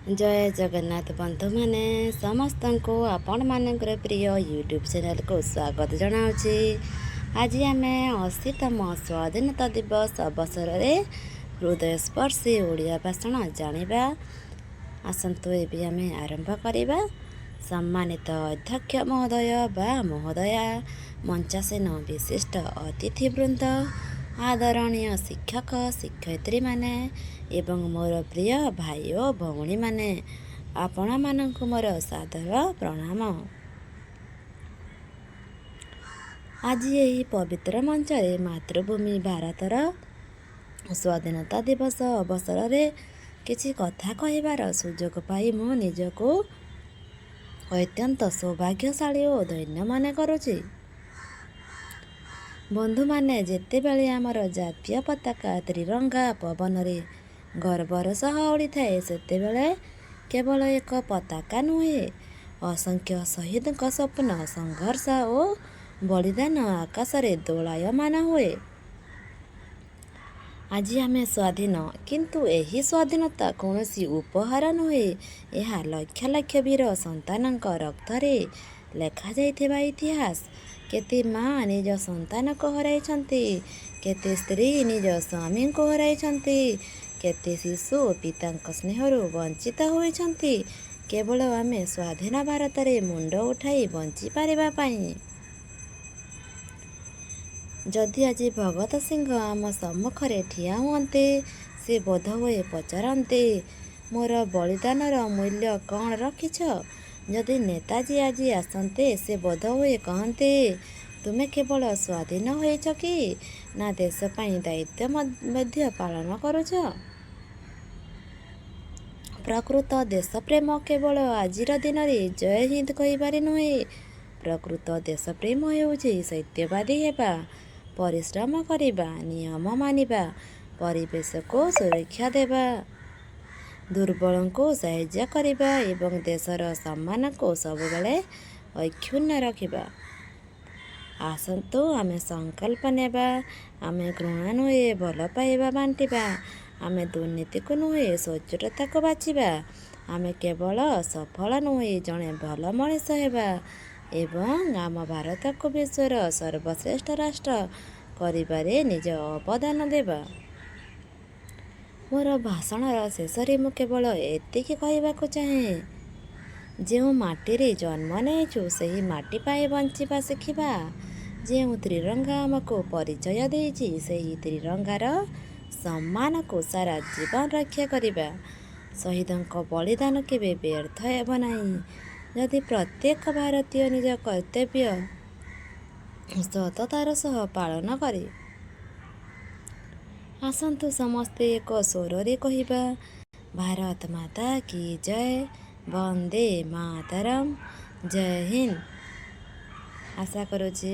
ଜୟ ଜଗନ୍ନାଥ ବନ୍ଧୁମାନେ, ସମସ୍ତଙ୍କୁ ଆପଣମାନଙ୍କର ପ୍ରିୟ ୟୁଟ୍ୟୁବ୍ ଚ୍ୟାନେଲକୁ ସ୍ୱାଗତ ଜଣାଉଛି। ଆଜି ଆମେ 80ତମ ସ୍ୱାଧୀନତା ଦିବସ ଅବସରରେ ହୃଦୟସ୍ପର୍ଶୀ ଓଡ଼ିଆ ଭାଷଣ ଜାଣିବା। ଆସନ୍ତୁ, ଏବେ ଆମେ ଆରମ୍ଭ କରିବା। ସମ୍ମାନିତ ଅଧ୍ୟକ୍ଷ ମହୋଦୟ ବା ମହୋଦୟା, ମଞ୍ଚାସୀନ ବିଶିଷ୍ଟ ଅତିଥିବୃନ୍ଦ, ଆଦରଣୀୟ ଶିକ୍ଷକ ଶିକ୍ଷୟିତ୍ରୀମାନେ ଏବଂ ମୋର ପ୍ରିୟ ଭାଇ ଓ ଭଉଣୀମାନେ, ଆପଣମାନଙ୍କୁ ମୋର ସାଦର ପ୍ରଣାମ। ଆଜି ଏହି ପବିତ୍ର ମଞ୍ଚରେ ମାତୃଭୂମି ଭାରତର ସ୍ୱାଧୀନତା ଦିବସ ଅବସରରେ କିଛି କଥା କହିବାର ସୁଯୋଗ ପାଇ ମୁଁ ନିଜକୁ ଅତ୍ୟନ୍ତ ସୌଭାଗ୍ୟଶାଳୀ ଓ ଧନ୍ୟ ମନେ କରୁଛି। ବନ୍ଧୁମାନେ, ଯେତେବେଳେ ଆମର ଜାତୀୟ ପତାକା ତ୍ରିରଙ୍ଗା ପବନରେ ଗର୍ବର ସହ ଉଡ଼ିଥାଏ, ସେତେବେଳେ କେବଳ ଏକ ପତାକା ନୁହେଁ, ଅସଂଖ୍ୟ ଶହୀଦଙ୍କ ସ୍ୱପ୍ନ, ସଂଘର୍ଷ ଓ ବଳିଦାନ ଆକାଶରେ ଦୋଳାୟମାନ ହୁଏ। ଆଜି ଆମେ ସ୍ୱାଧୀନ, କିନ୍ତୁ ଏହି ସ୍ୱାଧୀନତା କୌଣସି ଉପହାର ନୁହେଁ। ଏହା ଲକ୍ଷ ଲକ୍ଷ ବୀର ସନ୍ତାନଙ୍କ ରକ୍ତରେ ଲେଖାଯାଇଥିବା ଇତିହାସ। କେତେ ମା' ନିଜ ସନ୍ତାନକୁ ହରାଇଛନ୍ତି, କେତେ ସ୍ତ୍ରୀ ନିଜ ସ୍ୱାମୀଙ୍କୁ ହରାଇଛନ୍ତି, କେତେ ଶିଶୁ ପିତାଙ୍କ ସ୍ନେହରୁ ବଞ୍ଚିତ ହୋଇଛନ୍ତି, କେବଳ ଆମେ ସ୍ୱାଧୀନ ଭାରତରେ ମୁଣ୍ଡ ଉଠାଇ ବଞ୍ଚିପାରିବା ପାଇଁ। ଯଦି ଆଜି ଭଗତ ସିଂହ ଆମ ସମ୍ମୁଖରେ ଠିଆ ହୁଅନ୍ତେ, ସେ ବୋଧହୁଏ ପଚାରନ୍ତେ, ମୋର ବଳିଦାନର ମୂଲ୍ୟ କ'ଣ ରଖିଛ? ଯଦି ନେତାଜୀ ଆଜି ଆସନ୍ତେ, ସେ ବୋଧହୁଏ କହନ୍ତେ, ତୁମେ କେବଳ ସ୍ୱାଧୀନ ହୋଇଛ କି, ନା ଦେଶ ପାଇଁ ଦାୟିତ୍ୱ ମଧ୍ୟ ପାଳନ କରୁଛ? ପ୍ରକୃତ ଦେଶପ୍ରେମ କେବଳ ଆଜିର ଦିନରେ ଜୟ ହିନ୍ଦ କହିବାରେ ନୁହେଁ। ପ୍ରକୃତ ଦେଶପ୍ରେମ ହେଉଛି ସତ୍ୟବାଦୀ ହେବା, ପରିଶ୍ରମ କରିବା, ନିୟମ ମାନିବା, ପରିବେଶକୁ ସୁରକ୍ଷା ଦେବା, ଦୁର୍ବଳଙ୍କୁ ସାହାଯ୍ୟ କରିବା ଏବଂ ଦେଶର ସମ୍ମାନକୁ ସବୁବେଳେ ଅକ୍ଷୁଣ୍ଣ ରଖିବା। ଆସନ୍ତୁ, ଆମେ ସଂକଳ୍ପ ନେବା। ଆମେ ଘୃଣା ନୁହେଁ, ଭଲ ପାଇବା ବାଣ୍ଟିବା। ଆମେ ଦୁର୍ନୀତିକୁ ନୁହେଁ, ସଚ୍ଚୋଟତାକୁ ବାଛିବା। ଆମେ କେବଳ ସଫଳ ନୁହେଁ, ଜଣେ ଭଲ ମଣିଷ ହେବା ଏବଂ ଆମ ଭାରତକୁ ବିଶ୍ୱର ସର୍ବଶ୍ରେଷ୍ଠ ରାଷ୍ଟ୍ର କରିବାରେ ନିଜ ଅବଦାନ ଦେବା। ମୋର ଭାଷଣର ଶେଷରେ ମୁଁ କେବଳ ଏତିକି କହିବାକୁ ଚାହେଁ: ଯେଉଁ ମାଟିରେ ଜନ୍ମ ନେଇଛୁ, ସେହି ମାଟି ପାଇଁ ବଞ୍ଚିବା ଶିଖିବା। ଯେଉଁ ତ୍ରିରଙ୍ଗା ଆମକୁ ପରିଚୟ ଦେଇଛି, ସେହି ତ୍ରିରଙ୍ଗାର ସମ୍ମାନକୁ ସାରା ଜୀବନ ରକ୍ଷା କରିବା। ଶହୀଦଙ୍କ ବଳିଦାନ କେବେ ବ୍ୟର୍ଥ ହେବ ନାହିଁ, ଯଦି ପ୍ରତ୍ୟେକ ଭାରତୀୟ ନିଜ କର୍ତ୍ତବ୍ୟ ସତତାର ସହ ପାଳନ କରେ। ଆସନ୍ତୁ, ସମସ୍ତେ ଏକ ସ୍ୱରରେ କହିବା, ଭାରତ ମାତା କି ଜୟ, ବନ୍ଦେ ମାତରମ୍, ଜୟ ହିନ୍ଦ। ଆଶା କରୁଛି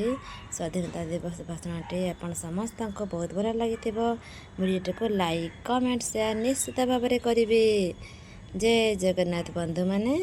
ସ୍ୱାଧୀନତା ଦିବସ ଭାଷଣଟି ଆପଣ ସମସ୍ତଙ୍କୁ ବହୁତ ଭଲ ଲାଗିଥିବ। ଭିଡ଼ିଓଟିକୁ ଲାଇକ୍, କମେଣ୍ଟ, ସେୟାର ନିଶ୍ଚିତ ଭାବରେ କରିବେ। ଜୟ ଜଗନ୍ନାଥ ବନ୍ଧୁମାନେ।